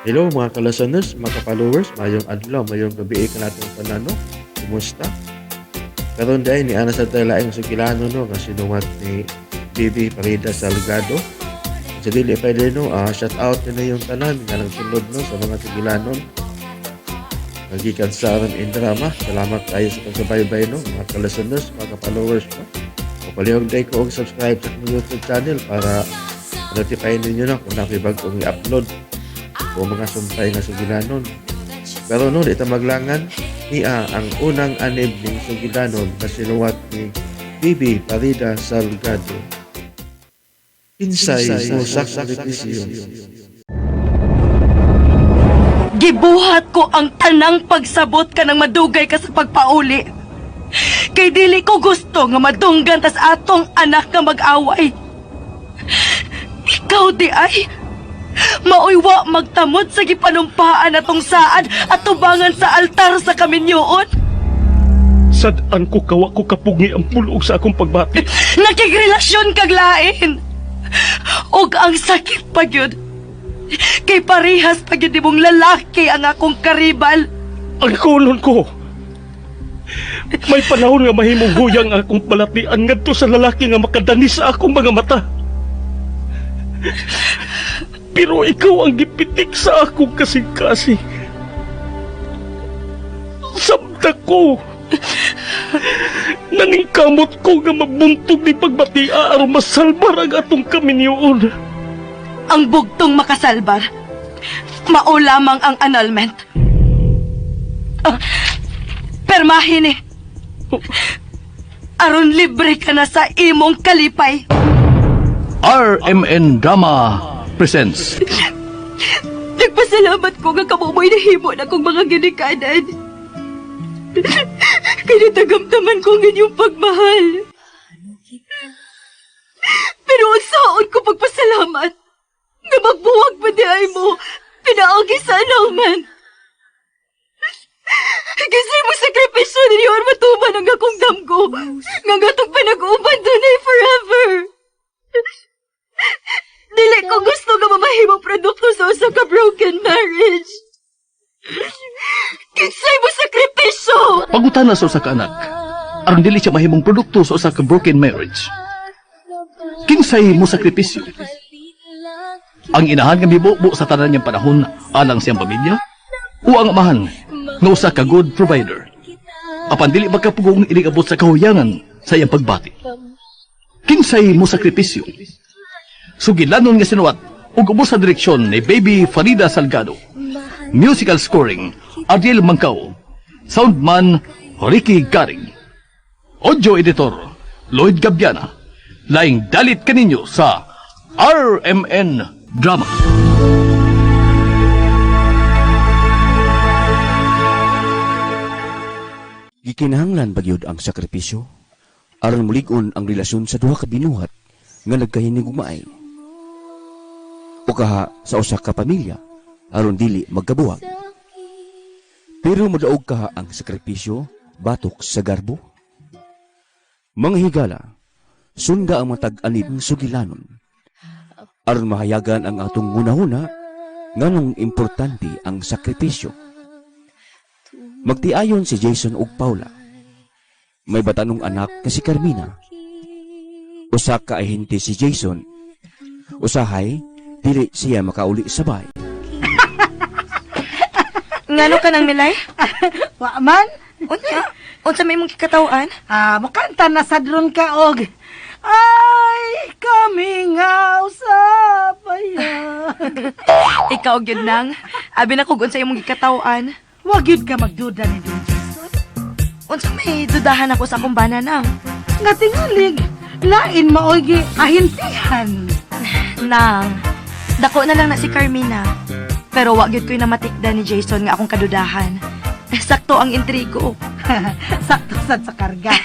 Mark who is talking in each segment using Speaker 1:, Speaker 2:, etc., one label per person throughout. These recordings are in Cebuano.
Speaker 1: Hello mga ka-listeners, mga ka-followers, mayong adlaw, mayong gabi kanatong tanan, no? Kumusta? Karon diay ni ana sa laing sugilano, no, nga sinuwat ni Bibi Farida Salgado. Sa dili pa din, no, shout out na yung tanan nga nagsunod, no, sa mga sugilanon. Nagikan sa RMN Drama. Salamat kayo sa pagsubaybay, no, mga ka-listeners, mga ka-followers, no. O palihog diay ko og subscribe sa akong YouTube channel para notify ninyo, no, kung naa koy bag-ong i-upload o mga sumpay nga sugilanon. Pero no, di ta maglangan, niya ang unang anib ning sugilanon na sinuwat ni Bibi Farida Salgado. Kinsay mo sakripisyo?
Speaker 2: Gibuhat ko ang tanang pagsabot ka ng madugay ka sa pagpauli. Kay dili ko gusto nga madunggan tas atong anak nga mag-away. Ikaw di ay maoy wa magtamod sa gipanumpaan atong saad at tubangan sa altar sa kaminyoon.
Speaker 3: Sad-an ko kawa ko kapugngi ang pulog sa akong pagbati.
Speaker 2: Nakigrelasyon kag lain. Og ang sakit pa gyud. Kay parehas pa gyud imong lalaki ang akong karibal.
Speaker 3: Ang kulon ko. May panahon nga mahimong huyang ang akong balatian ngadto sa lalaki nga makadanis sa akong mga mata. Pero ikaw ang gipitik sa akong kasing-kasing. Sabta ko. Naningkamot ko nga mabuntog ni pagbatia aron masalbar ang atong kaminyoon.
Speaker 2: Ang bugtong makasalbar, mao lamang ang annulment. Permahin eh. Aron libre ka na sa imong kalipay.
Speaker 4: RMN Drama presents
Speaker 2: Nagpasalamat ko nga kamo mo'y nahimo na kong mga ginikanan. Kaya natagamtaman ko ang inyong pagmahal. Pero unsaon ko pagpasalamat nga magbuwag pa di ay mo pinaagi sa annulment. Kasi mo sakripisyo ninyo aron matuman ang akong damgo nga ang atong panag-uban dunay forever. Dili ko gusto nga mamahimong produkto sa usa ka broken marriage. Kinsay mo sakripisyo?
Speaker 4: Pangutana sa usa ka anak aron dili siya mahimong produkto sa usa ka broken marriage. Kinsay mo sakripisyo? Ang inahan nga mibubo sa tanan niyang panahon alang siyang pamilya o ang amahan nga usa ka good provider? Apan dili makapugong inig abot sa kahuyangan sa iyang pagbati. Kinsay mo sakripisyo? Sugilanon nga sinuwat ug ubos sa direksyon ni Baby Farida Salgado. Musical scoring, Ariel Mangkao. Soundman, Ricky Garing. Audio editor, Lloyd Gabiana. Laing dalit kaninyo sa RMN Drama.
Speaker 5: Gikinahanglan ba gyud ang sakripisyo aron mulig-on ang relasyon sa duha ka binuhat nga nagkahinigugmaay? O kaha sa usa ka pamilya aron dili magkabuwag? Pero modaog kaha ang sakripisyo batok sa garbo? Mga higala, sunda ang matag anib sugilanon aron mahayagan ang atong hunahuna nganong importante ang sakripisyo. Magtiayon si Jason ug Paula. May batanong anak nga si Carmina. Usa ka ahente si Jason. Usahay, dili siya makauli sa bahay.
Speaker 2: Ngano ka nang milay?
Speaker 6: Wa man.
Speaker 2: Unya, unsa may imong gikataw-an?
Speaker 6: Ah, mukanta na sa drone ka og ay kamingaw sa bayag.
Speaker 2: Ikaw gyud nang. Abi na kog unsa imong gikataw-an.
Speaker 6: Wa gyud ka magduda ni Don Jason.
Speaker 2: Unsa may dudahan ako sa akong bana nang?
Speaker 6: Nga tingalig, lain maoy gi ahintihan.
Speaker 2: Nang, dako na lang na si Carmina. Pero wa gyud ko'y namatikda ni Jason nga akong kadudahan. Sakto ang intrigo.
Speaker 6: Sakto sad sa karga.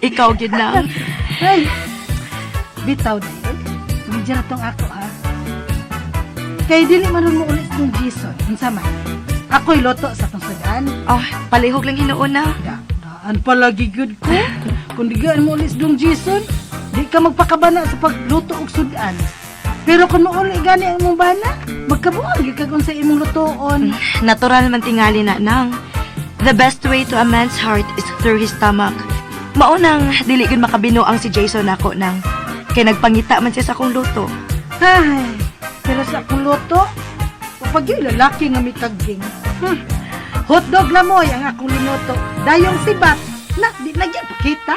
Speaker 2: Ikaw gyud nang.
Speaker 6: Ay, bitaw dahil. Medyo na tong ako ha. Kay dili man ron mo ulit Don Jason. Unsa man? Ako'y loto sa tong sudan.
Speaker 2: Oh, palihog lang hinuon na.
Speaker 6: Daan palagi gyud ko. Kung digaan mo ulit Dong Jason, di ka magpakabana sa pagluto og sudan. Pero kung mauli gani ang imong bana, magkabuang gyud kag unsa imong lutoon.
Speaker 2: Natural man tingali na nang. The best way to a man's heart is through his stomach. Maunang dili gyud makabino ang si Jason nako nang. Kay nagpangita man siya sa akong luto.
Speaker 6: Ay, pero sa akong luto, kapag yung lalaki nga may kaging. Hotdog lamoy ang akong linuto. Dayong sibat, na, di na gyud pakita.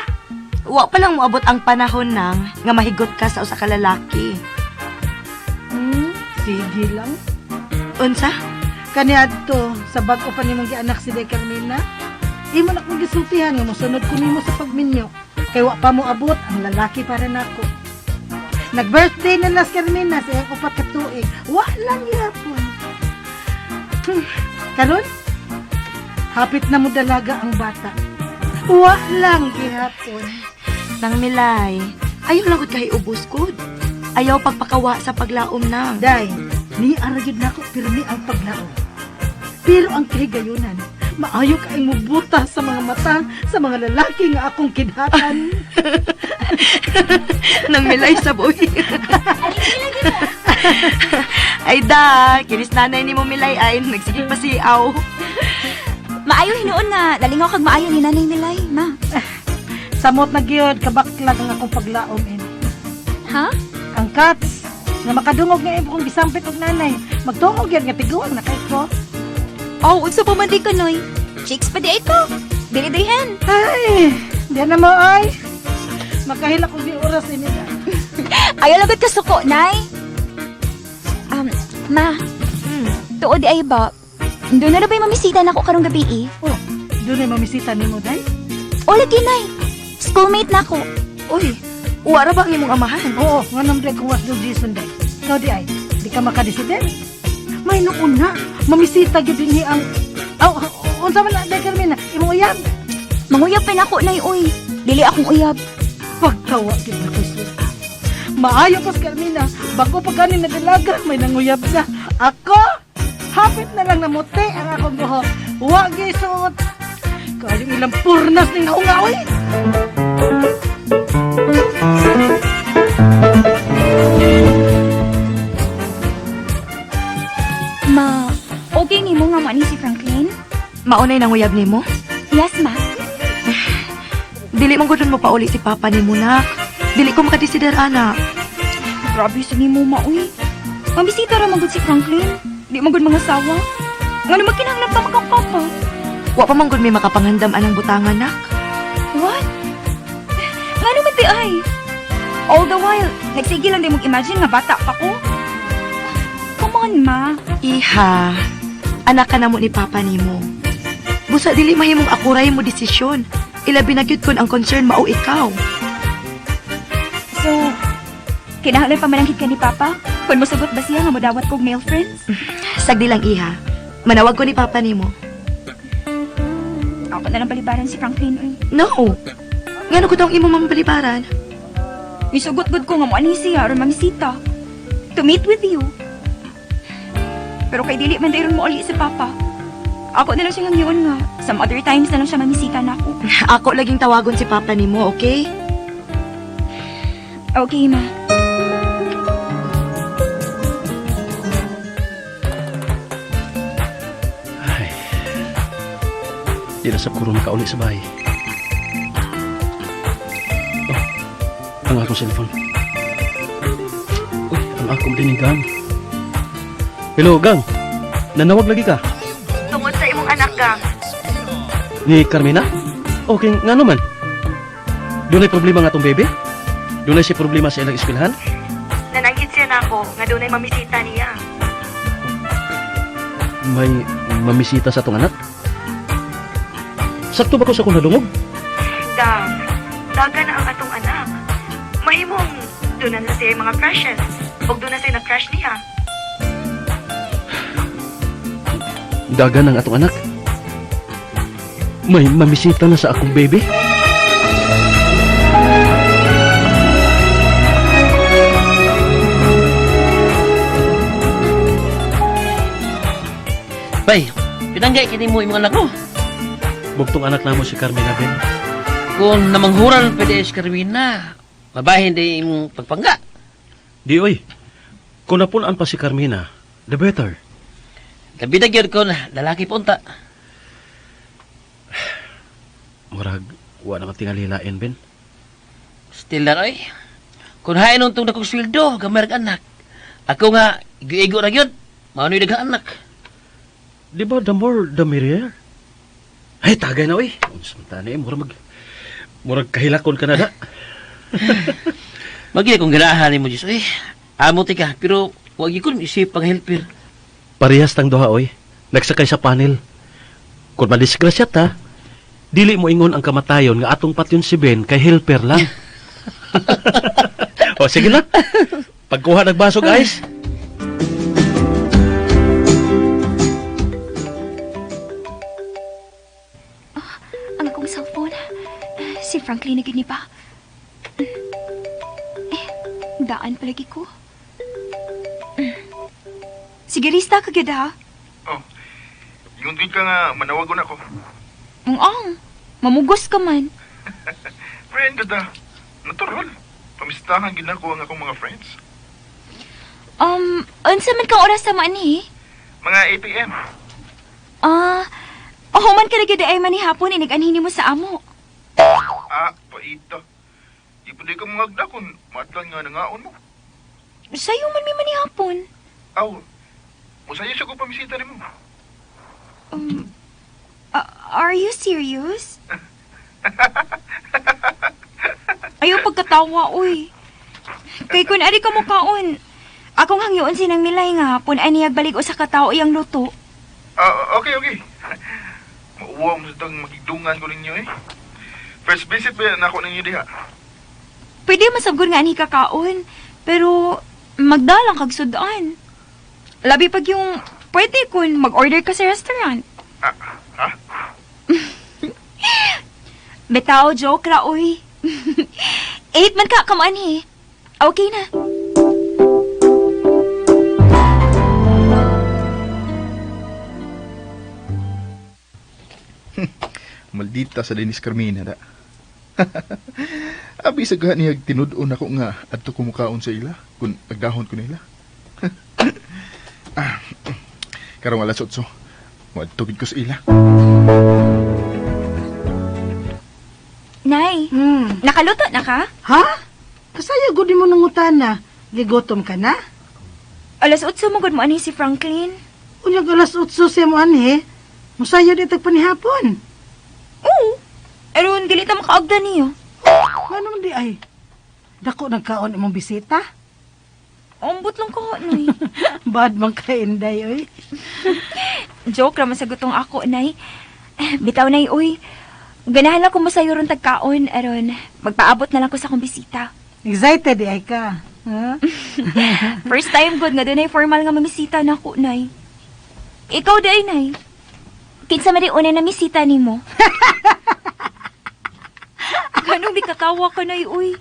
Speaker 2: Wa pa lang moabot ang panahon nang nga mahigot ka sa usa ka lalaki.
Speaker 6: Sige lang.
Speaker 2: Unsa?
Speaker 6: Kaniadto, sa bag-o pa nimong gianak si Day Carmina, imo na kong gisultihan nga mosunod ko nimo sa pagminyo. Kay wa pa mo abot ang lalaki para nako. Nag-birthday na las Carmina sa iyang 4 ka tuig. Wa lang gihapon. Karon, hapit na mo dalaga ang bata. Wa lang gihapon.
Speaker 2: Nang Milay, ayaw lang gud kay ubos gud. Ayaw pagpakawa sa paglaom nang.
Speaker 6: Day, ni aragid nako pirmi ang paglaom. Pero ang kahigayunan, maayo kaayong mubuta sa mga mata sa mga lalaki nga akong kidhatan.
Speaker 2: Nang Milay sa boy. Ay da, kinis nanay ni mo Milay ay nagsige pa siaw.
Speaker 7: Maayo hinuon nga, nalingaw kag maayo ni Nanay Milay, ma.
Speaker 6: Samot na gyud kabaklag ang akong paglaom in.
Speaker 7: Ha?
Speaker 6: Ang cats nga makadungog nga imo kong gisampit og nanay, magtungog yan nga tiguang na kay ko.
Speaker 7: Oh, unsa pa man di ka, Noy? Chicks pa di ay ko. Dili dayhen.
Speaker 6: Ay, di na mo ay. Makahila kong di oras ini.
Speaker 7: Ayaw lagad ka suko, Nay. Ma, tuod di ay ba? Doon na ba'y mamisita na ako karong gabi eh?
Speaker 6: Oh, doon ay mamisita nimo day.
Speaker 7: O lagi, Nay. Schoolmate na ako.
Speaker 2: Uy, wara ba ang imong amahan?
Speaker 6: Oo, nga nang day kung was do Jason day. Ikaw di ay, di ka makadesider. May noon na, mamisita gyud dinhi ang Aw, unsa man na day Carmina, imong uyab.
Speaker 7: Manguyab pa na ako, Nay, uy. Dili akong uyab.
Speaker 6: Pagkawa gyud na ko sus. Maayo pas Carmina, bago pa gani nadalaga, may nanguyab na. Ako, hapit na lang namuti ang akong buhok. Wa gyud suot. Kayong ilang purnas ning naunga oy.
Speaker 7: Ma, okay nimo nga mo ani si Franklin?
Speaker 2: Maunay nang uyab nimo?
Speaker 7: Yes, ma.
Speaker 2: Dili man gud mo pauli si papa nimo nak. Dili ko makadesider ana.
Speaker 7: Grabe sa nimo, ma, uy. Mamisita ra man gud si Franklin. Di man gud mga sawa. Ngano magkinahanglan pa makang papa?
Speaker 2: Wa pa man gud may makapangandam anang butangan nak.
Speaker 7: What? Ngano man di ay? All the while, nagsige lang di mong imagine nga bata pa ko. Come on, ma.
Speaker 2: Iha, anak ka na mo ni papa nimo. Busa dili mahimong akuray mo desisyon. Ilabi na gyud kun ang concern mao ikaw.
Speaker 7: So, kinahanglan pa mananghid ka ni Papa? Kung mosugot ba siya nga modawat kog male friends?
Speaker 2: Sagdi lang iha. Manawag ko ni papa nimo.
Speaker 7: Ako na lang balibaran si Franklin, uy.
Speaker 2: No. Ngano ko tong imo mambalibaran?
Speaker 7: Misugot gud ko nga mo ani siya aron mamisita. To meet with you. Pero kay dili man dayron mo uli si Papa. Ako na lang siya hangyoon nga. Some other times na lang siya mamisita na ako.
Speaker 2: Ako laging tawagon si papa nimo, okay?
Speaker 7: Okay, ma.
Speaker 3: Ay. Di na sa kuro makauli sa bahay. Oh, ang akong cellphone. Uy, ang akong dining gang. Hello, gang. Nanawag lagi ka?
Speaker 2: Tungod sa imong anak, gang.
Speaker 3: Ni Carmina? Okay, nga naman. Doon ay problema nga tong bebe? Doon ay siya problema sa ilang eskwelahan?
Speaker 2: Nananggit siya nako nga dunay mamisita niya.
Speaker 3: May mamisita sa tong anak? Sakto ba ko sa kong nadungog?
Speaker 2: Gang, daga na ang atong anak. Mahimong doon na siya mga crushes. Ug doon na siya na-crush niya.
Speaker 3: Daga ng atong anak. May mamisita na sa akong bebe?
Speaker 8: Bay, pinanggay kini mo imong anak ko.
Speaker 3: Bugtong anak namo si Carmina Ben.
Speaker 8: Kung namanghuran pwede si Carmina, mabahin di imong pagpangga.
Speaker 3: Di oy. Kung napunan pa si Carmina, the better.
Speaker 8: Labi na gyud ko na lalaki po unta.
Speaker 3: Murag, wa na katingalilain, Ben.
Speaker 8: Still na oy. Kung hain untong na kong sweldo, gamay rag anak. Ako nga, igo-igo na gyud. Mao daghang anak.
Speaker 3: Di ba the more the merrier? Ay, tagay na, oy. Unsa man tani, murag kahilakon ka na da.
Speaker 8: Magi kung ganahan nimo Diyos, oy. Amo ti ka, pero wag gyud ko isip pang helper.
Speaker 3: Parehas tang duha, oy. Nagsakay sa panel. Kung madisgrasya ta, dili mo ingon ang kamatayon nga atong patyon si Ben kay helper lang. O sige na. Pagkuha nagbaso, guys.
Speaker 7: Ang akong cellphone. Si Franklin na gid ni pa. Eh, daan palagi ko. Sige, Rista, ka gyud ha.
Speaker 9: Oh, ingon gid ka nga manawagon ako.
Speaker 7: Ang, mamugos ka man.
Speaker 9: Friend gud ah. Natural. Pamistahan gid nako ang akong mga friends.
Speaker 7: Unsa man kang oras sa maani?
Speaker 9: Mga 8 AM.
Speaker 7: Ah, oh, man ka na gyud ay man ni hapon inig-anhin nimo sa amo.
Speaker 9: Ah, paita. Di pa di ka mga agda kung matlan nga nangaon mo.
Speaker 7: Sayo man mi man ni hapon.
Speaker 9: Aw, musayo siya ko pamisita nimo.
Speaker 7: Are you serious? Ayaw pagkatawa, uy. Kay kun ari ka mukaon. Akong hangyoon sinang milay nga pun ani balik usa ka tawo iyang luto.
Speaker 9: Ah, okay, okay. Mauwa mo sa tang magigdungan ko ninyo eh. First visit ba na ako ninyo diha?
Speaker 7: Pwede masabgon nga ani kakaon, pero magdalang kag sudan. Labi pag yung pwede kun mag-order ka sa restaurant.
Speaker 9: Ah, ha?
Speaker 7: Bitaw, joke ra, uy. 8 man ka kamanhi. Okay na.
Speaker 9: Maldita sa Dennis Carmina da. Abi sa gani ag tinud-on ako nga adto kumukaon sa ila kun agdahon ko nila. Ah, karong alas 8. Moadto gid ko sa ila.
Speaker 7: Nay, nakaluto na ka?
Speaker 6: Ha? Kasayo gud mo nangutana. Gigotom ka na?
Speaker 7: Alas 8 mo gud mo ani si Franklin.
Speaker 6: Unyag alas 8 siya mo anhi. Musayo di tag panihapon.
Speaker 7: Oo. Aron dili ta makaagda niyo.
Speaker 6: Ngano man di ay? Dako nagkaon imong bisita.
Speaker 7: Ambot lang ko, Nay.
Speaker 6: Bad man ka inday oy.
Speaker 7: Joke ra man sa gutong ako, Nay. Bitaw, Nay, uy. Ganahan lang ko mo sayo ron tagkaon, aron magpaabot na lang ko sa akong bisita.
Speaker 6: Excited di ay ka. Ha?
Speaker 7: First time good nga dunay formal nga mamisita na ako, Nay. Ikaw di ay, Nay. Kinsa man di una na misita nimo? Ganong di katawa ka, Nay, uy.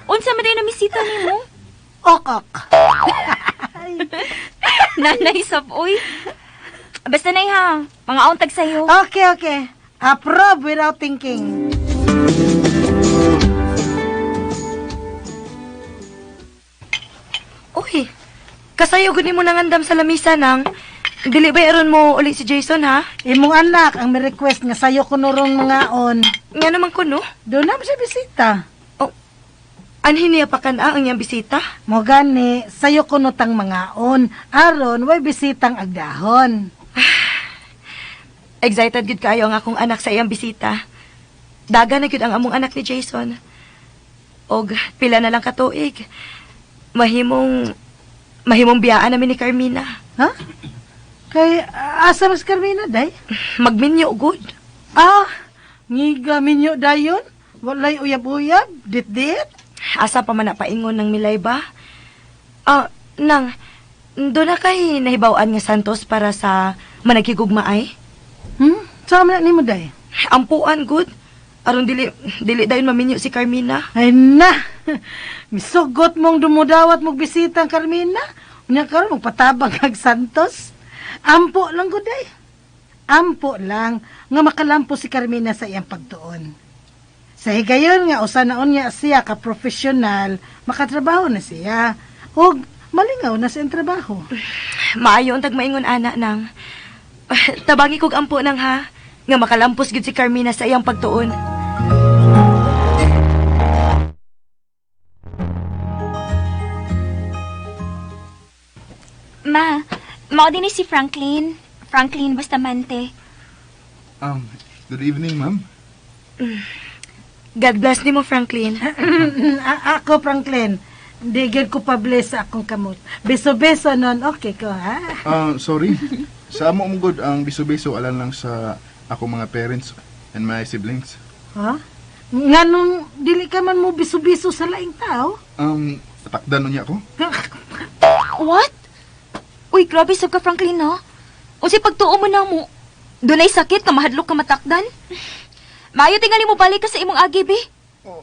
Speaker 7: Unsa man di na misita nimo?
Speaker 6: Ok ok.
Speaker 7: Nanay sab, uy. Basta, Nay, ha. Mga auntag sa'yo.
Speaker 6: Okay, okay. Approve without thinking.
Speaker 2: Uy, kasayo gud nimo nangandam sa lamisa nang. Dili ba aron mo uli si Jason ha?
Speaker 6: Imong anak ang may request nga sayo ko norong mga on.
Speaker 2: Nga naman ko no.
Speaker 6: Doon na siya bisita.
Speaker 2: Oh, anhin niya pa kan ang iyang bisita?
Speaker 6: Mo gani, sayo ko no tang mga on. Aron, way bisitang agdahon.
Speaker 2: Excited gud kaayo ang akong anak sa iyang bisita. Daga na gyud ang among anak ni Jason. Og pila na lang katuig. Mahimong biyaan namin ni Carmina.
Speaker 6: Ha? Kay asa mas Carmina day?
Speaker 2: Magminyo gud.
Speaker 6: Ah, ngiga minyo dayon. Walay uyab-uyab, dit-dit.
Speaker 2: Asa pa man na paingon ng milay ba? Ah, nang doon na kay nahibaw-an nga Santos para sa managhigugmaay?
Speaker 6: Saan man na nimo day?
Speaker 2: Ampuan gud. Aron dili dili dayon maminyo si Carmina.
Speaker 6: Ay na. Misugot mong dumudawat mong bisita ang Carmina. Unya karon magpatabang kag Santos. Ampo lang gud day. Ampo lang nga makalampo si Carmina sa iyang pagtuon. Sa higayon nga usa na unya siya ka profesional, makatrabaho na siya. Ug Malingaw na sa iyang trabaho.
Speaker 2: Maayo ang tagmaingon ana nang. Tabangi kog ampo nang ha, nga makalampos gid si Carmina sa iyang pagtuon.
Speaker 7: Ma, mao din ni si Franklin. Franklin Bustamante.
Speaker 9: Good evening, ma'am.
Speaker 2: God bless nimo, Franklin.
Speaker 6: Ako, Franklin, di gyud ko pa-bless sa akong kamot. Beso-beso nun, okay ko, ha?
Speaker 9: Sorry. Sa amo mo good ang biso-biso alan lang sa ako mga parents and my siblings.
Speaker 6: Ha? Nganong dili ka man mo biso-biso sa laing tao?
Speaker 9: Takdan niya ko.
Speaker 7: What? Uy, grabe sab ka Franklin, no? Unsay pagtuo mo na mo? Dunay sakit nga mahadlok ka matakdan? Maayo tingali mo balik ka sa imong agi, bi.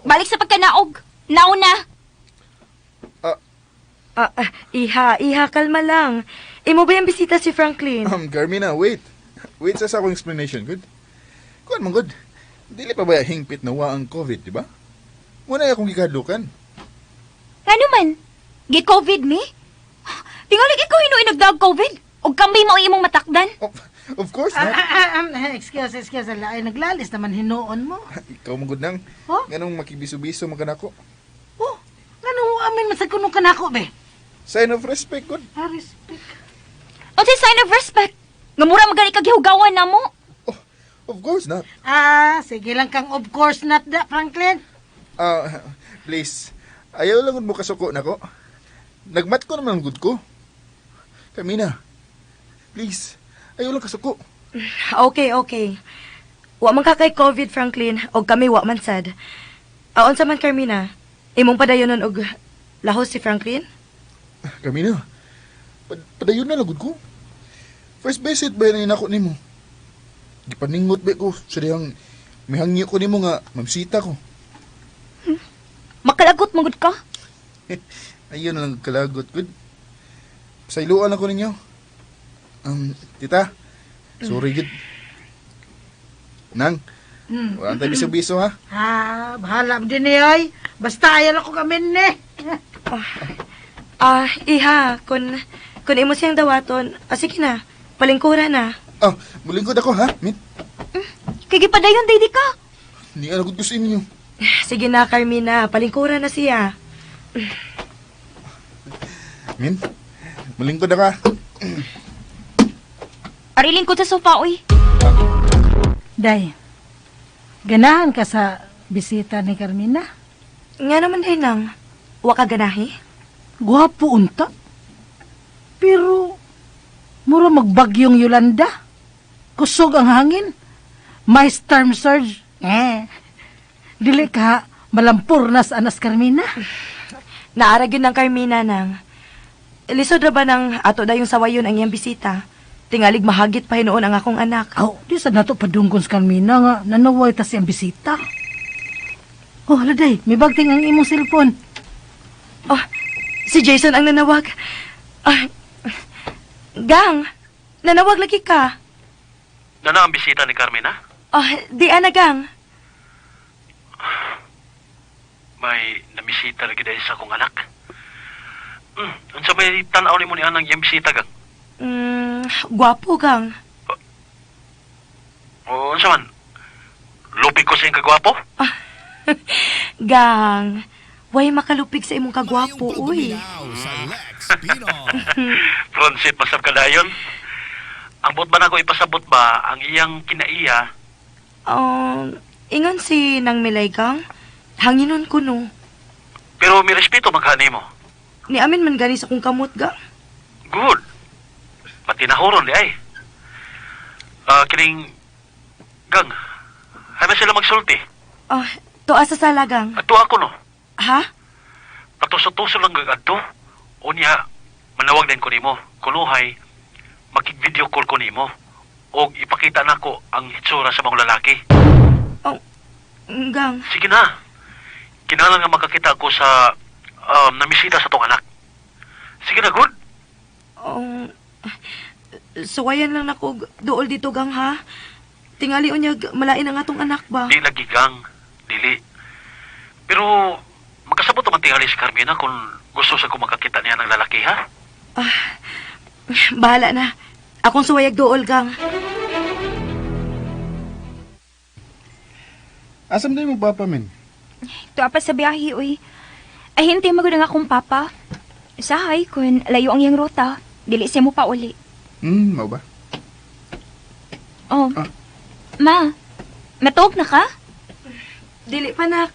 Speaker 7: Balik sa pagkanaog. Nauna.
Speaker 2: Iha, iha, kalma lang. Imo ba yung bisita si Franklin?
Speaker 9: Carmina, wait. Wait sa akong explanation, good? Kuan man good. Dili pa ba hingpit na wa ang COVID, di ba? Muna akong gikadlukan.
Speaker 7: Ngano man? Gi-COVID mi? Tingali ikaw hinuoy nagdaog COVID? Og kambay mao imong matakdan?
Speaker 9: Oh, of course not.
Speaker 6: Excuse, excuse. Ay, naglalis naman hinuon mo.
Speaker 9: Ikaw man good nang.
Speaker 6: Huh?
Speaker 9: Nganong makibiso-biso man kanako.
Speaker 6: Oh, nganong amin man sa kunong kanako, be?
Speaker 9: Sign of respect, good.
Speaker 6: Ah, respect.
Speaker 7: Unsay sign of respect? Nga mura magani kag gihugawan namo.
Speaker 9: Oh, of course not.
Speaker 6: Ah, sige lang kang of course not da, Franklin.
Speaker 9: Please. Ayaw lang gud mo kasuko nako. Nagmat ko naman gud ko. Carmina, please. Ayaw lang kasuko.
Speaker 2: Okay, okay. Wa man ka kay COVID, Franklin, og kami wa man sad. Aon sa man, Carmina? Imong padayonon og lahos si Franklin?
Speaker 9: Carmina, padayon na lang gud ko. First visit ba na nako nimo? Gipaningot ba ko sa dihang mihangyo ko nimo nga mamsita ko.
Speaker 7: Makalagot man gud ka.
Speaker 9: Ayun na lang kalagot gud. Pasayloan ako ninyo. Tita, sorry gud. Nang, wala tayo biso-biso ha.
Speaker 6: Ah, bahala mo din eh, ay. Basta ayaw ako kami ni.
Speaker 2: Iha, kun imo siyang dawaton, sige na, palingkura na.
Speaker 9: Ah, mulingkod ako ha, Min.
Speaker 7: Kay gipadayon day di ka.
Speaker 9: Hindi ka nagod ko sa inyo.
Speaker 2: Sige na, Carmina, palingkura na siya.
Speaker 9: Min, mulingkod ako.
Speaker 7: Ariling ko sa sofa oy.
Speaker 6: Day, ganahan ka sa bisita ni Carmina?
Speaker 2: Nga naman day nang, wa ka ganahi?
Speaker 6: Gwapo unta. Pero, mura magbagyong Yolanda. Kusog ang hangin. May storm surge. Eh, dili ka malampur na sa anas Carmina.
Speaker 2: Naara gyud ng Carmina nang. Lisod ra ba nang ato dayong sawayon ang iyang bisita? Tingalig mahagit pa hinuon ang akong anak.
Speaker 6: Aw, di sa nato padunggon sa Carmina nga nanaway ta siyang bisita. Oh, hala day, may bagting ang imong cellphone.
Speaker 2: Oh, si Jason ang nanawag. Ah, gang, nanawag lagi ka.
Speaker 3: Nana ang bisita ni Carmina?
Speaker 2: Oh, di ana gang.
Speaker 3: May namisita lagi dahil sa akong anak. Unsa may tan-aw nimo ni anang iyang bisita gang?
Speaker 2: Gwapo gang.
Speaker 3: O unsa man? Lupig ko sa iyang kagwapo?
Speaker 2: Gang, way makalupig sa imong kagwapo, uy.
Speaker 3: Francis, masab ka dayon. Ang buot ba nako ipasabot ba ang iyang kinaiya?
Speaker 2: Ingon si Nang Milay gang. Hanginon ko no.
Speaker 3: Pero may respeto maghani mo.
Speaker 2: Ni amin man gani sa kong kamot gang.
Speaker 3: Good. Patinahuron di ay. Kining gang. Hay sila magsulti.
Speaker 2: Oh, tuwa sa sala gang.
Speaker 3: Adto ako no.
Speaker 2: Ha?
Speaker 3: Katuso-tuso lang gag adto. Unya, manawag din ko nimo. Kunuhay, makig-video call ko nimo. Og ipakita nako ang hitsura sa mga lalaki.
Speaker 2: Oh, gang.
Speaker 3: Sige na. Kinahanglan nga makakita ko sa namisita sa tong anak. Sige na, good.
Speaker 2: Suwayan lang nako duol dito gang ha. Tingali unyag malain ang atong anak ba.
Speaker 3: Di lagi gang. Dili. Pero makasabot naman tingali si Carmina kung Gusto sa ko makakita niya ng lalaki, ha?
Speaker 2: Bahala na. Akong suwayag duol, Gang.
Speaker 9: Asam din mo papa, men?
Speaker 7: Tuwa pa sa biyahe, uy. Ay, hindi magod ang akong papa. Sahay, kun layo ang iyang ruta. Dili siya mo pa uli.
Speaker 9: Mao ba?
Speaker 7: Oh.
Speaker 9: Ah.
Speaker 7: Ma, matuog na ka?
Speaker 2: Dili pa, nak.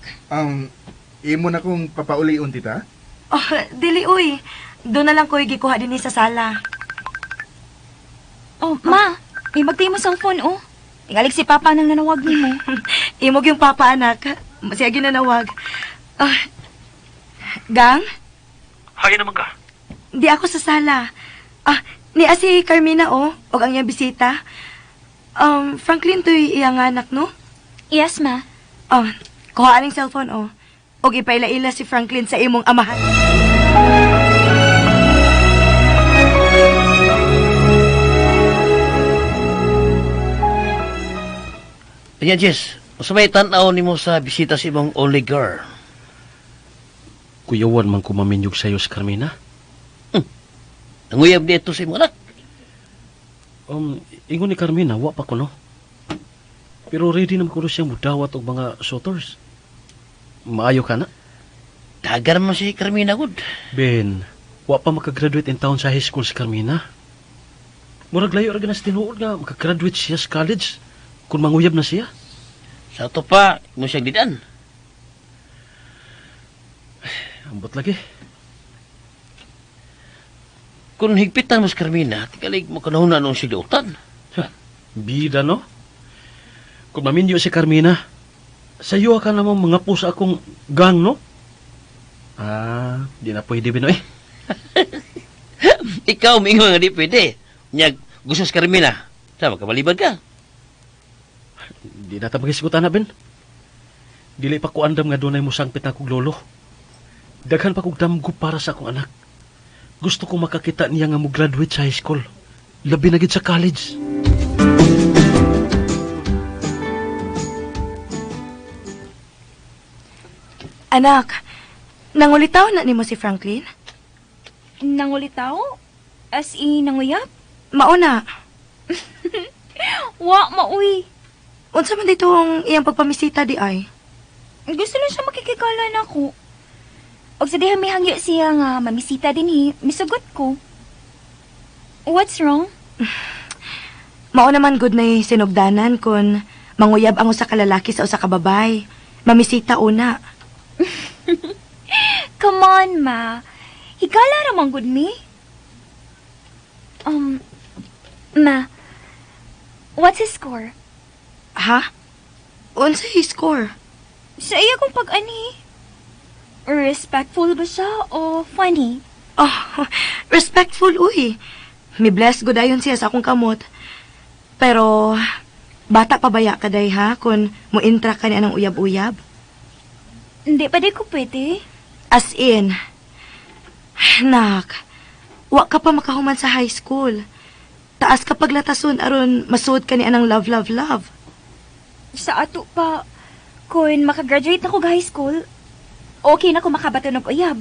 Speaker 9: Imo na kong papaulion, tita?
Speaker 2: Oh, dili, uy. Doon na lang ko gikuha din sa sala.
Speaker 7: Oh, ma, may magtay mo cellphone, oh. Tingalig si papa nang nanawag nimo.
Speaker 2: Imog yung papa, anak. Siya ginanawag. Ah, Gang,
Speaker 3: Hain naman ka.
Speaker 2: di ako sa sala. Ah, niya si Carmina, oh. Og ang iyang bisita. Franklin to'y iyang anak, no?
Speaker 7: Yes, ma.
Speaker 2: Oh, kuha aning cellphone, oh. Og ipaila-ila si Franklin sa imong amahan.
Speaker 8: Kanya, Jess, unsa may tan-aw nimo sa bisita sa imong only girl?
Speaker 3: Kuyawan man ko maminyog sa'yo si Carmina.
Speaker 8: Nanguyab dito sa imong anak.
Speaker 3: Ingon ni Carmina, wa pa ko, no? Pero ready naman ko siya mudawat og mga suitors. Maayo ka na?
Speaker 8: Dagar man si Carmina gud.
Speaker 3: Ben, wa pa makagraduate in town sa high school si Carmina. Murag layo ra sa tinuod nga makagraduate siya sa college kung manguyab na siya.
Speaker 8: Sa ato pa, mo siyang didan.
Speaker 3: Ambot lagi.
Speaker 8: Kung higpitan mo si Carmina, tingalig mo kanahuna noong siya dautan.
Speaker 3: Bida, no? Kung maminyo si Carmina, sayo ka namang mga pusa akong gang, no? Ah, di na pwede, Binoy.
Speaker 8: Ikaw, mingon nga di pwede. Nyag, gusto si Carmina. Sama, kabalibad ka.
Speaker 3: Di na ta magisgutan na, Ben. Dili pa ko andam nga dunay mo sangpit akong lolo. Daghan pa kog damgo para sa akong anak. Gusto ko makakita niya nga mo graduate sa high school. Labi na gid sa college.
Speaker 2: Anak, nangulitaw na nimo si Franklin?
Speaker 7: Nangulitaw? As in, nanguyab?
Speaker 2: Mauna,
Speaker 7: Wa, mauy.
Speaker 2: unsa man ditong iyang pagpamisita di ay?
Speaker 7: Gusto lang siya makikikala na ako. Og sa diha may hangyo siya nga mamisita din hi, misugot ko. What's wrong?
Speaker 2: Mao naman good na sinugdanan kun manguyab ang usa ka lalaki sa usa ka babay. Mamisita una.
Speaker 7: Come on, ma. Higala ra man gud mi. Ma, what's his score?
Speaker 2: Ha? Unsa his score?
Speaker 7: Sa iya kong pag-ani. Respectful ba siya o funny?
Speaker 2: Oh, respectful uy. Mi bless gud ayon siya sa akong kamot. Pero bata pa baya ka day ha kun mo-intra ka ni anang uyab-uyab?
Speaker 7: Hindi pa di ko pwede.
Speaker 2: As in, nak, wa ka pa makahuman sa high school. Taas ka paglatason aron masuod ka ni anang love, love, love.
Speaker 7: Sa ato pa, kung makagraduate na ko high school, okay na ko makabato ng uyab.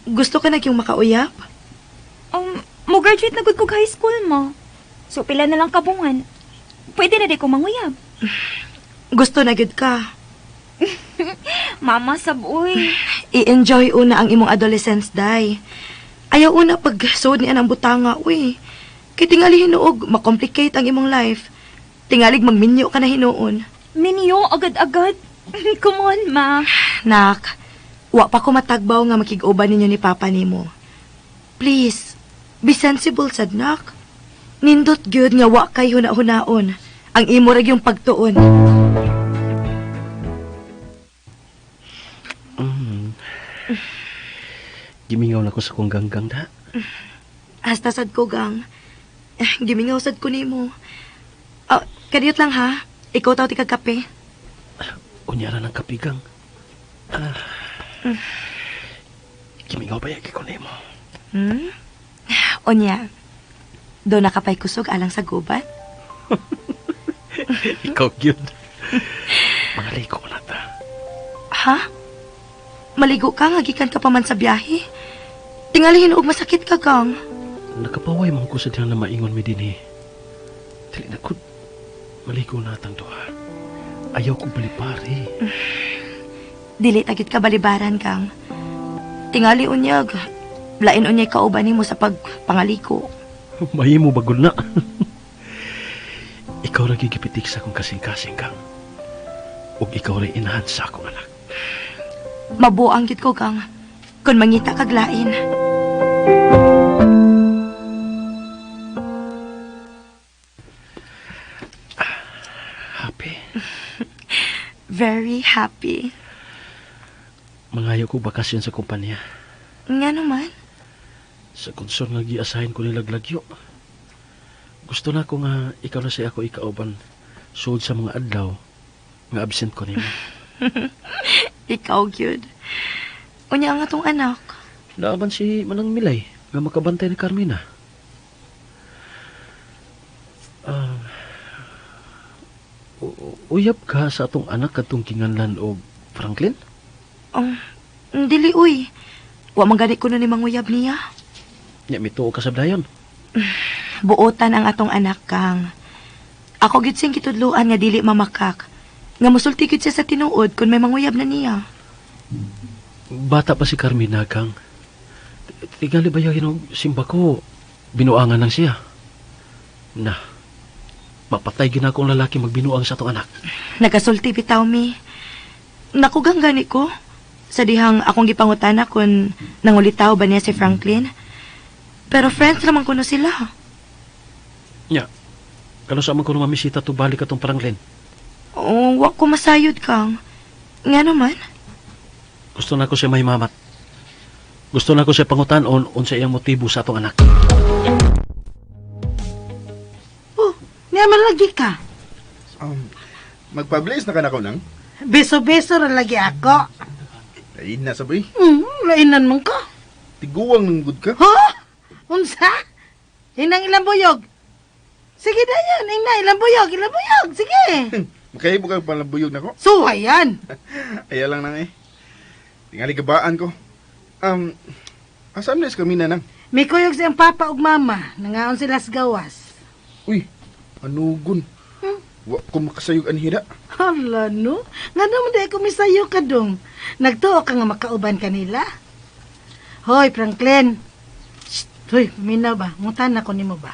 Speaker 2: Gusto ka na yung makauyab?
Speaker 7: Mo-graduate na gud ko high school mo. So pila na lang kabungan. Pwede na di ko manguyab.
Speaker 2: Gusto na gud ka.
Speaker 7: Mama, saboy.
Speaker 2: I-enjoy una ang imong adolescence, day. Ayaw una pag suod ni anang butanga, uy. Kay tingali hinuog, makomplicate ang imong life. Tingalig magminyo ka na hinuon.
Speaker 7: Minyo agad-agad. Come on, ma.
Speaker 2: Nak, wa pa ko matagbaw nga makig-uban ninyo ni Papa nimo. Please, be sensible sad, nak. Nindot gyud nga wa kay huna-hunaon. Ang imo ra gyung pagtuon.
Speaker 3: Gimingaw na ko sa kong ganggang da.
Speaker 2: Hasta sad ko, gang. Gimingaw sad ko nimo. Oh, kadiyot lang ha. Ikaw taw ti kag kape.
Speaker 3: Unya ra ng kapigang. Gimingaw ba yagi ko nimo?
Speaker 2: Unya. Do nakapay kusog alang sa gubat?
Speaker 3: Ikaw gyud. Mga liko na ta.
Speaker 2: Ha? Maligo ka nga gikan ka pa man sa biyahe. Tingali hinuog masakit ka, Kang.
Speaker 3: Nakapaway man ko sa diyang na maingon mi dinhi. Dili na ko maligo na atang duha. Ayaw ko balipari.
Speaker 2: Dili tagit ka balibaran, Kang. Tingali unyag. Lain unyag kauban nimo sa pagpangaliko.
Speaker 3: Mahimo bagol na. Ikaw ra gigipitik sa akong kasing-kasing, Kang. Ug ikaw ray inahan sa akong anak.
Speaker 2: Mabuang gid ko, Kang. Kung mangita kag lain.
Speaker 3: Happy.
Speaker 2: Very happy.
Speaker 3: Mangayo ko bakasyon sa kumpanya.
Speaker 2: Nga naman.
Speaker 3: Sa konsol nga giasahin ko nilag lagyo. Gusto na ko nga ikaw na siya ako ikauban sud sa mga adlaw nga absent ko nimo.
Speaker 2: Ikaw, gyud. Unya ang atong anak.
Speaker 3: Naaman si Manang Milay nga makabantay ni Carmina. Uyab ka sa atong anak kadtong kinganlan og Franklin?
Speaker 2: Dili, uy. Wa man gani kuno ni manguyab niya.
Speaker 3: Nya mituo ka sa dayon.
Speaker 2: Buotan ang atong anak, Kang. Ako gyud siyang gitudloan nga dili mamakak. Nga musulti gyud siya sa tinuod kung may manguyab na niya.
Speaker 3: Bata pa si Carmina, Kang. Tingali ba yung simba ko, binuangan lang siya. Na, mapatay gina ko ang lalaki magbinuang sa atong anak.
Speaker 2: Nagasulti bitaw mi. Nakugang gani ko. Sa dihang akong gipangutana kung nangulitaw ba niya si Franklin. Pero friends naman kuno sila.
Speaker 3: Nya, kano sa man ko mamisita to balik atong Franklin?
Speaker 2: Oh, wa ko masayod, Kang. Nga naman.
Speaker 3: Gusto na ko siya mahimamat. Gusto na ko siya pangutanon unsa iyang motibo sa atong anak.
Speaker 6: Oh, niya man lagi ka.
Speaker 9: Magpa-blaze na ka na ko nang?
Speaker 6: Beso-beso ra lagi ako.
Speaker 9: Lain na sabay.
Speaker 6: Lainan man ka.
Speaker 9: Tiguang nang good ka.
Speaker 6: Ha? Unsa? Inang ilang buyog? Sige dayon, ina ilang buyog, ilang buyog, sige.
Speaker 9: Makahimo ka palang buyog nako.
Speaker 6: Suhay yan.
Speaker 9: Ayaw lang nang eh. Tingali gabaan ko. Asam na kami na nang?
Speaker 6: May kuyog siyang papa ug mama, nangaon sila sa gawas.
Speaker 9: Uy, anugon. Wa ko makasayog anhira.
Speaker 6: Hala no, nga naman di ko misayo ka dong. Nagtuo ka nga makauban kanila. Hoy, Franklin. Shh, hoy, minaw ba? Ngutan na ko nimo ba?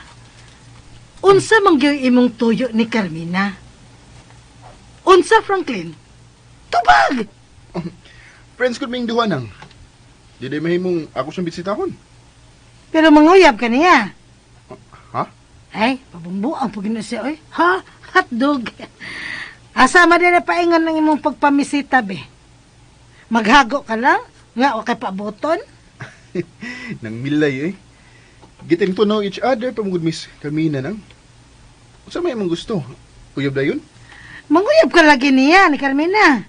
Speaker 6: Unsa man gyud imong tuyo ni Carmina? Unsa, Franklin? Tubag!
Speaker 9: Friends ko ming duha nang. Di day mahimong ako siyang bisitahon.
Speaker 6: Pero manguyab ka niya.
Speaker 9: Ha?
Speaker 6: Ay, pabumbuang pag na siya, oy. Ha? Hotdog. Asa man din na paingan ng imong pagpamisita, be? Maghago ka lang? Nga, wa kay paaboton?
Speaker 9: Nang milay eh. Getting to know each other pamugod Miss Carmina nang. Unsa may imong gusto? Uyab dayon?
Speaker 6: Manguyab ka lagi niya, ni Carmina.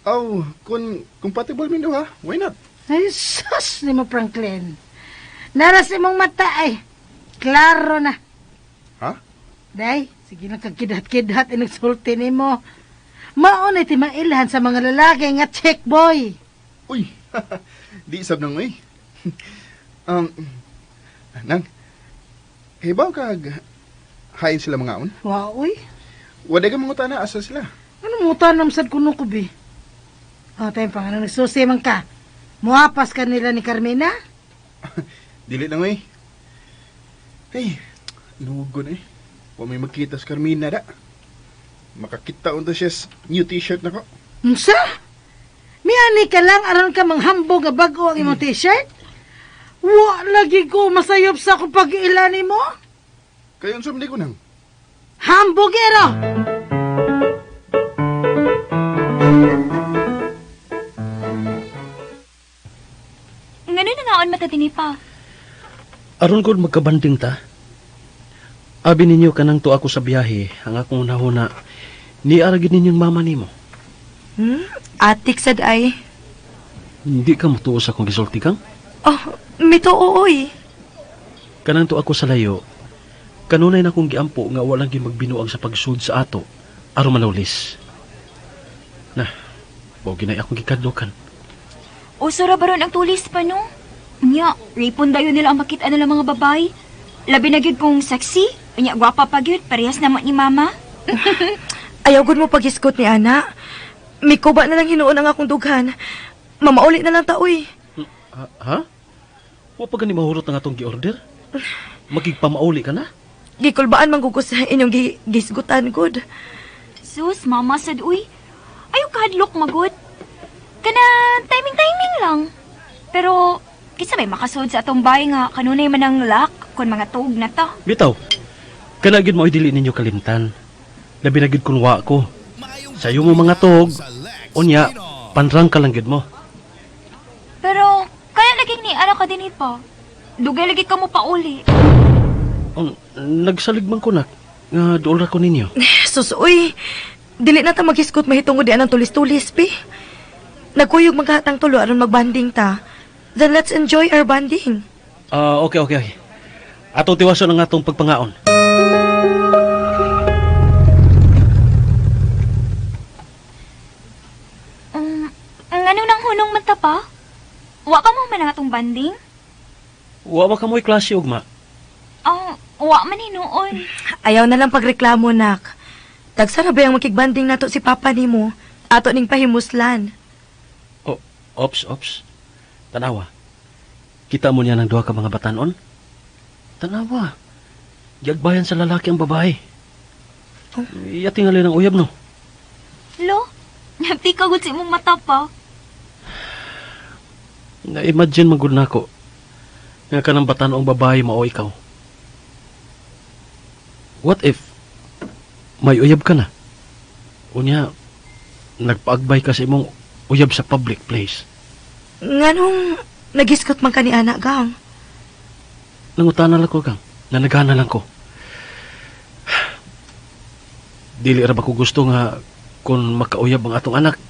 Speaker 9: Oh, kung compatible min duha, why not?
Speaker 6: Ay, sus, ni mo, Franklin. Naras imong mata, ay. Klaro na.
Speaker 9: Ha?
Speaker 6: Day, sige lang kagkidhat-kidhat inagsulti ni mo. Mao na timailhan sa mga lalaki nga check boy.
Speaker 9: Uy, di sab nang uy. Nang, hibaw kag hain sila mga on?
Speaker 6: Wow, uy.
Speaker 9: Wala ka mangutana asa sila.
Speaker 6: Ano mo tanam sad kuno ko bi? Oh, tayo pa nga nagsusi man ka. Muapas ka nila ni Carmina?
Speaker 9: Dili lang uy. Hey, nugon eh. Wa may magkita sa Carmina da. Makakita unta siya sa new t-shirt nako.
Speaker 6: Unsa? Miani ka lang aron ka manghambog nga bag-o ang imong t-shirt? Wa lagi ko masayop sa akong pag-iila nimo.
Speaker 9: Kayo unsa man di ko nang?
Speaker 6: Hambogero!
Speaker 7: Ngano na ngaon mata dinhi pa?
Speaker 3: Aron kod magkabanding ta. Abi ninyo kanang to ako sa biyahe, ang akong nahuna ni ara gid ninyong mama nimo.
Speaker 2: Atik sad ay.
Speaker 3: Hindi ka mutuo sa akong gisulti kang?
Speaker 2: Oh, mituo oy.
Speaker 3: Kanang to ako sa layo. Kanunay na kong giampo nga walang gyud magbinuang sa pagsud sa ato aron malawlis. Na, mao ginay akong gikadlukan.
Speaker 7: Uso ra baron ang tulis pa no? Nya, ripon dayon nila ang makita nila mga babay. Labi na gyud kung sexy, unya gwapa pa gyud, parehas na mo ni mama.
Speaker 2: Ayaw gud mo paghisgot ni ana. Mikuba na lang hinuon ang akong dughan. Mamauli na lang ta, uy.
Speaker 3: Ha? Ha? Wa pa gani mahurot ang atong gi-order? Magigpamauli ka na?
Speaker 2: Gikulbaan man gud ko sa inyong gisgutan gud.
Speaker 7: Sus, mama sad uy. Ayaw kahadlok magod. Kana timing-timing lang. Pero kinsa may makasud sa atong bay nga kanunay man ang lock kun mga tuog na ta.
Speaker 3: Bitaw. Kana gyud mo dili ninyo kalimtan. Labi na gyud kun wa ko. Sayo mo mga tog. Unya, panrang ka lang gyud mo.
Speaker 7: Pero kaya lagi ni ara ka dinhi pa. Dugay lagi ka mo pauli.
Speaker 3: Nagsalig man ko nak nga duol ra ko ninyo.
Speaker 2: Sus, uy. Dili na ta maghisgot mahitungod di anang tulis-tulis, pi. Nagkuyog maghatang tulo aron magbanding ta. Then let's enjoy our bonding.
Speaker 3: Ah, okay. Atong tiwason ang atong pagpangaon.
Speaker 7: Ngano nang hunong man ta pa? Wa ka mo man ang atong banding?
Speaker 3: Wa ba ka mo'y klase ugma?
Speaker 7: Oh, wa man hinuon.
Speaker 2: Ayaw na lang pagreklamo, nak. Tagsa na ba ang makigbanding nato si Papa nimo? Ato ning pahimuslan.
Speaker 3: Oh, ops, ops. Tanawa. Kita mo niya ng duha ka mga batanon? Tanawa. Giagbayan sa lalaki ang babae.
Speaker 2: Oh.
Speaker 3: Iyatingali ng uyab, no?
Speaker 7: Lo, nabti ka gud sa imong mata pa.
Speaker 3: Na-imagine magud nako nga kanang batanong babae mao ikaw. What if may uyab ka na? Unya, nagpaagbay ka sa imong uyab sa public place.
Speaker 2: Nganong nagiskot man ka ni ana, gang?
Speaker 3: Nangutana lang ko, gang. Nanagana lang ko. Dili ra ba ko gusto nga kung makauyab ang atong anak,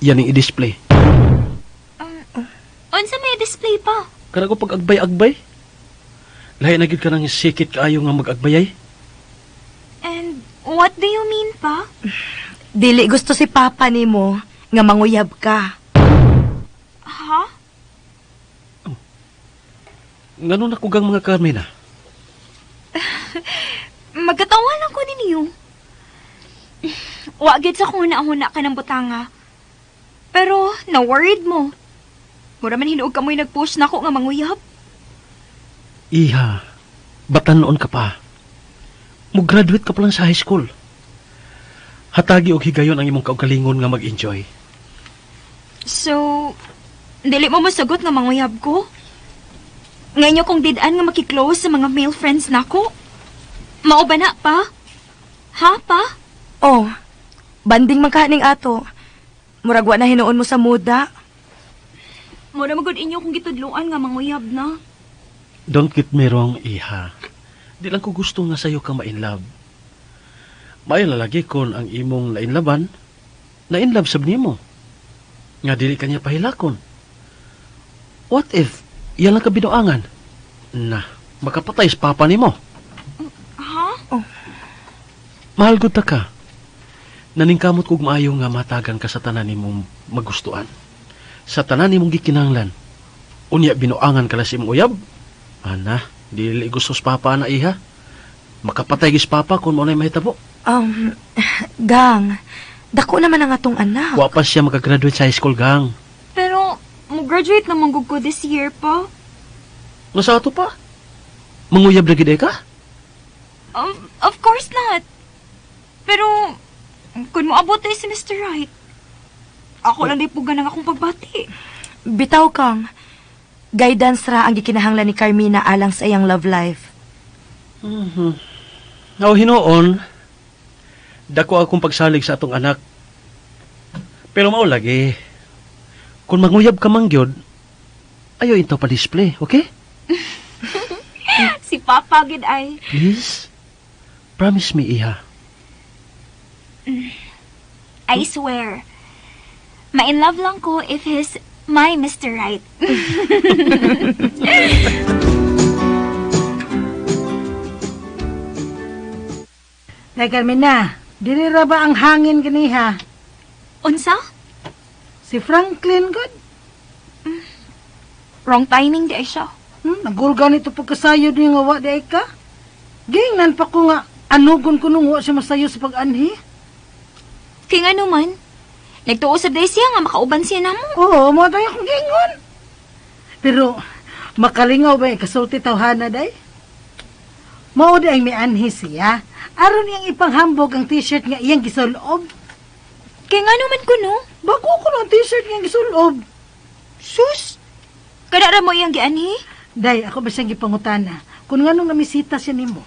Speaker 3: yan ang i-display.
Speaker 7: Unsa may display pa?
Speaker 3: Kana ko pag-agbay-agbay. Lahi na gyud ka nang sikit kaayo nga mag-agbayay.
Speaker 7: And what do you mean pa?
Speaker 2: Dili gusto si Papa nimo nga manguyab ka.
Speaker 7: Ha?
Speaker 3: Oh. Ngano na kugang mga Carmina?
Speaker 7: Magkatawa lang ko ninyo. Wa gid sa huna-huna ka ng butanga. Pero na-worried mo. Mura man hinuog ka mo'y nag-post na ako nga manguyab.
Speaker 3: Iha, batan noon ka pa. Mo-graduate ka pa lang sa high school. Hatagi og higayon ang imong kaugalingon nga mag-enjoy.
Speaker 7: So, dili mo masagot nga manguyab ko? Ngayon kong did-an nga makiklose sa mga male friends nako? Mao ba na pa? Ha pa?
Speaker 2: Oh, banding man kaning ato. Murag wa na hinuon mo sa muda.
Speaker 7: Mura magud inyo kung gitudloan nga manguyab na.
Speaker 3: Don't get me wrong, iha. Di lang ko gusto nga sayo ka ma-inlove. Maayo na lagi kon ang imong nainlaban, na-inlove sab nimo. Nga dili ka niya pahilakon. What if yan lang ka binuangan? Na, makapatay sa papa nimo.
Speaker 7: Ha?
Speaker 2: Oh.
Speaker 3: Mahal gud ta ka. Naningkamot kog maayo nga matagan ka sa tanan nimong magustuan. Sa tanan nimong gikinahanglan. Unya binuangan ka lang sa imong uyab. Ana, dili gusto sa papa na iha. Makapatay gis papa kung mao na'y mahitabo.
Speaker 2: Gang, dako naman ang atong anak.
Speaker 3: Wa pa siya makagraduate sa high school, gang.
Speaker 7: Pero, mo-graduate na manggug ko this year pa.
Speaker 3: Nasa ato pa? Manguyab na gid ka?
Speaker 7: Of course not. Pero, kung moabot ay si Mr. Right, ako lang di pugan ang akong pagbati.
Speaker 2: Bitaw kang, guidance ra ang gikinahanglan ni Carmina alang sa iyang love life.
Speaker 3: Aw, hinuon, dako akong pagsalig sa atong anak. Pero mao lagi, kung manguyab ka man gyud, ayo intaw pa display, okay?
Speaker 7: Si Papa gid ay.
Speaker 3: Please, promise me, iha.
Speaker 7: I swear, ma-in love lang ko if he's my Mr. Right.
Speaker 6: Day Carmina, dili ra ba ang hangin ganiha?
Speaker 7: Unsa?
Speaker 6: Si Franklin gud.
Speaker 7: Wrong timing di ay siya.
Speaker 6: Nagulga nito pagkasayod niya nga wa di ay ka. Gingnan pa ko nga anugon ko nung wa siya masayo sa pag-anhi.
Speaker 7: Kay nga naman, nagtuo sab day siya nga makauban siya namo.
Speaker 6: Oo, mo tayo akong gingon. Pero makalingaw ba yung kasulti tawhana day? Mao di ang mianhi siya. Aron iyang ipanghambog ang t-shirt nga iyang gisulob.
Speaker 7: Kay nga naman ko no.
Speaker 6: Bago ko ang t-shirt nga gisulob.
Speaker 7: Sus! Kada ra mo iyang gianhi?
Speaker 6: Day, ako ba siyang gipangutana? Kung nganong namisita siya nimo?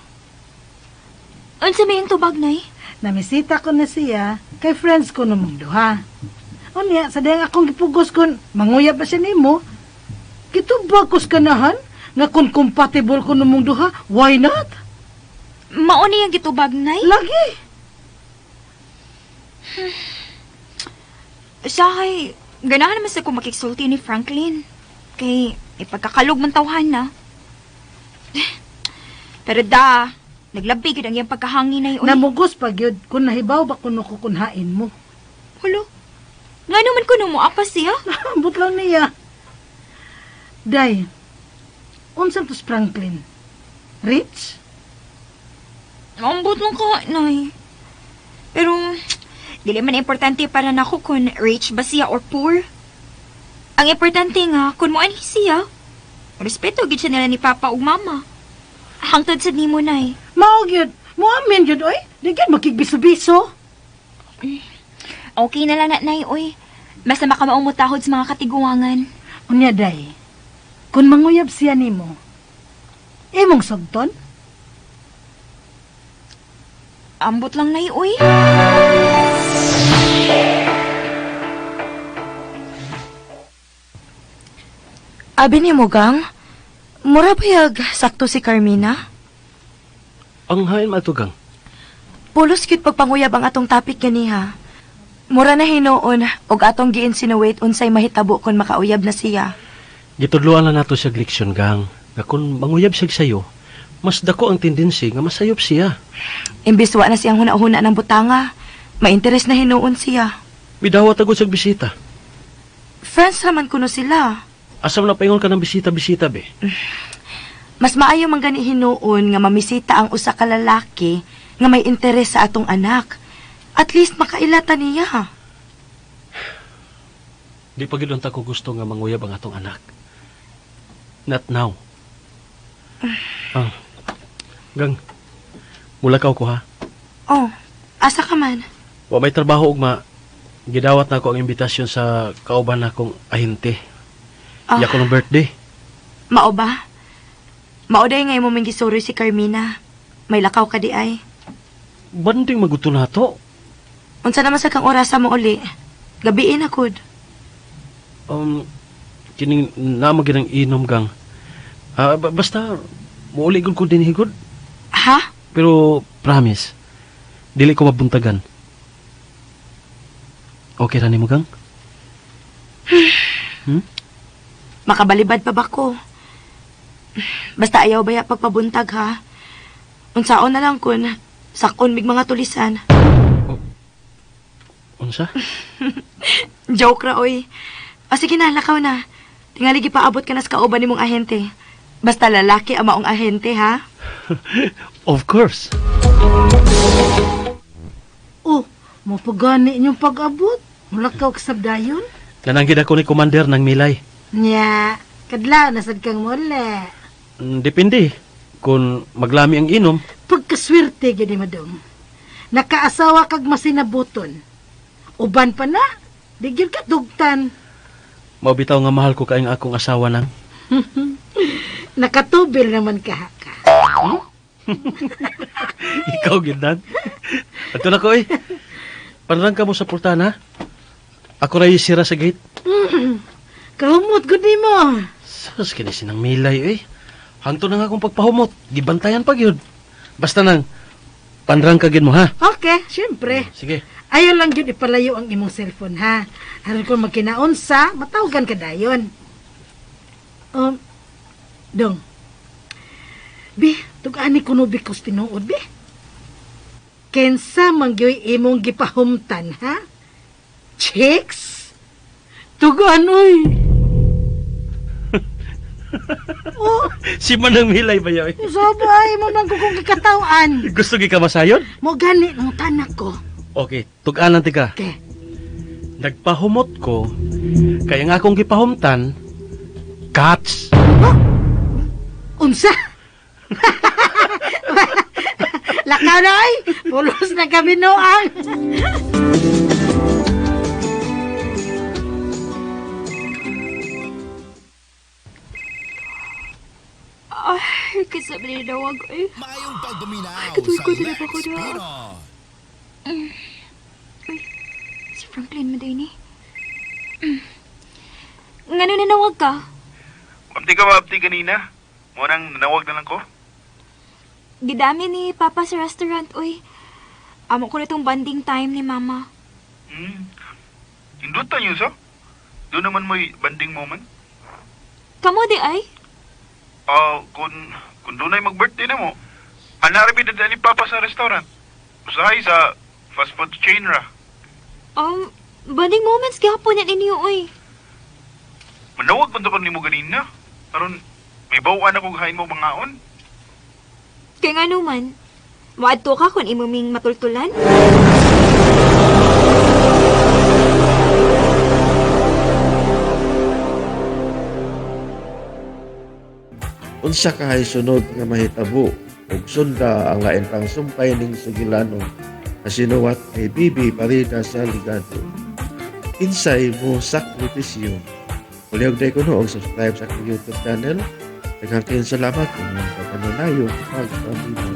Speaker 7: Unsa may ang tubag nay?
Speaker 6: Namisita ko na siya kay friends ko namong duha. Unya, sa dayang akong gipugos kun manguyab ba siya nimo? Gitubag ko sa kanahan nga kung compatible ko namong duha, why not?
Speaker 7: Mao ni ang gitubag nay?
Speaker 6: Lagi.
Speaker 7: Sahay, ganahan naman sa ko makiksulti ni Franklin. Kay ipagkakalog man tawhan na. Pero da, naglabi gid ang iyang pagkahangin nay oy.
Speaker 6: Namugos pa gyud kung nahibaw ba kuno ko kunhain mo.
Speaker 7: Hulo. Nga naman kuno mo apas siya.
Speaker 6: Ambot lang niya. Day, unsa to si Franklin? Rich?
Speaker 7: Ambot lang ka, nay. Pero, dili man importante para nako kung rich ba siya or poor. Ang importante nga, kung moanhi siya, respeto gid siya nila ni Papa ug Mama. Hangtod sad nimo, nay.
Speaker 6: Mao gyud, moamin gyud oy. Di gyud makigbiso-biso.
Speaker 7: Okay na lang na, nay, oy. Basta makamaong mutahod sa mga katiguangan.
Speaker 6: Unya day, kung manguyab siya nimo, imong sugton?
Speaker 7: Ambot lang, nay, oy.
Speaker 2: Abi ni mo, gang? Mura bayag sakto si Carmina?
Speaker 3: Ang hain matugang.
Speaker 2: Pulos cute pagpanguyab ang atong topic ganiha. Mura na hinuon og atong gi-insinuate unsay mahitabo kon makauyab na siya.
Speaker 3: Gitudloan lang nato siya leksyon gang. Nga kung manguyab siya sayo, mas dako ang tendency nga masayop siya.
Speaker 2: Imbis wa na siyang huna-huna ng butanga, ma-interest na hinuon siya.
Speaker 3: Midawat agad siyang bisita.
Speaker 2: Friends raman kuno sila.
Speaker 3: Asam na paingon ka ng bisita-bisita be.
Speaker 2: Mas maayo man gani hinuon nga mamisita ang usa ka lalaki nga may interes sa atong anak. At least makailata niya.
Speaker 3: Di pa gyud unta ko gusto nga manguyab ang atong anak. Not now. Ah. Gang. Mulakaw ko ha.
Speaker 2: Oh, asa ka man?
Speaker 3: Wa may trabaho ugma. Gidawat na ako ang imbitasyon sa kauban nakong ahente.
Speaker 2: Ah.
Speaker 3: Iya ko ng birthday.
Speaker 2: Mao ba? Mao day nga imo ming gisuroy si Carmina. May lakaw ka di ay.
Speaker 3: Banding maguto na to.
Speaker 2: Unsa naman sa kang orasa mo uli? Gabiin na kud.
Speaker 3: Kining naman ginang inom gang. Ah, basta muuli gud ko dinhi gud.
Speaker 2: Ha?
Speaker 3: Pero promise, dili ko mabuntagan. Okay ra nimo gang?
Speaker 2: Makabalibad pa ba ko? Basta ayaw baya pagpabuntag ha. Unsaon na lang kun sakon mig mga tulisan.
Speaker 3: Unsa?
Speaker 2: Joke ra oy. O sige na, lakaw na. Tingali gipaabot ka na sa kauban nimong ahente. Basta lalaki ang maong ahente ha.
Speaker 3: Of course.
Speaker 6: Oh, mapagani inyong pag-abot. Mulakaw ka sabdayon.
Speaker 3: Nananggid ako ni Commander ng Milay.
Speaker 6: Nya, kadlaw na sad kang muli.
Speaker 3: Depende kung maglami ang inom.
Speaker 6: Pagkaswerte gyud ni madam. Nakaasawa kag masinabuton. Uban pa na, di gyud ka dugtan.
Speaker 3: Mao bitaw nga mahal ko kaayong akong asawa nang.
Speaker 6: Nakatubil naman ka ka.
Speaker 3: Ikaw gid nan. Adto na ko eh. Panrang ka mo sa portana. Ako ray sira sa gate.
Speaker 6: Kahumot gud nimo.
Speaker 3: Sus, kini sinang Milay eh. Hangto na nga akong pagpahumot. Gibantayan pa gyud. Basta nang panrang ka gyud mo ha.
Speaker 6: Okay, syempre.
Speaker 3: Sige.
Speaker 6: Ayaw lang gyud ipalayo ang imong cellphone ha. Aron kung magkinaunsa, matawagan ka dayon. Dong. Bi, tug-ani kuno bi kus tinuod bi. Kensa man gyud imong gipahumtan ha? Chicks? Tugaan oy. Oh,
Speaker 3: Si Manang Milay ba yun?
Speaker 6: sabay mo man ko kung gikatawan.
Speaker 3: Gusto gi ka masayon?
Speaker 6: Mo gani ng tanak ko.
Speaker 3: Okay, tug-anan tika.
Speaker 6: Okay.
Speaker 3: Nagpahumot ko, kaya nga akong gipahumtan, cats.
Speaker 6: Unsa? Lakaw na ay! Pulos na kami noang!
Speaker 7: Ay, kasab ni dawag ay.
Speaker 10: Maayong pagpaminaw
Speaker 7: Katuloy
Speaker 10: sa
Speaker 7: ko na
Speaker 10: Lex
Speaker 7: pa ko na.
Speaker 10: Pino.
Speaker 7: Uy, si Franklin man ni. Ngano nanawag ka?
Speaker 9: Abdi ka ba abdi kanina? Mo nang nanawag na lang ko.
Speaker 7: Gidami ni Papa sa restaurant, uy. Amo ko na tong bonding time ni Mama.
Speaker 9: Indutan yun sa? Doon naman mo'y banding moment.
Speaker 7: Kamo di ay?
Speaker 9: Ah, kung doon ay mag-birthday na mo, anari mi ni Papa sa restaurant. Usahay sa fast food chain ra.
Speaker 7: Bonding moments gihapon yan ninyo, uy.
Speaker 9: Manawag man to nimo ganina. Aron may bawaan ako hain mo mangaon.
Speaker 7: Kaya nga naman, moadto ka kung imuming matultulan?
Speaker 1: Unsa kahay sunod nga mahitabo ug sunda ang lain pang sumpay ning sugilano nga sinuwat ni Bibi Parida sa Ligado. Kinsay mo sakripisyo. Ulihog day kuno og subscribe sa akong YouTube channel. Daghang kayong salamat inyong pagpanunayo pagpaminaw.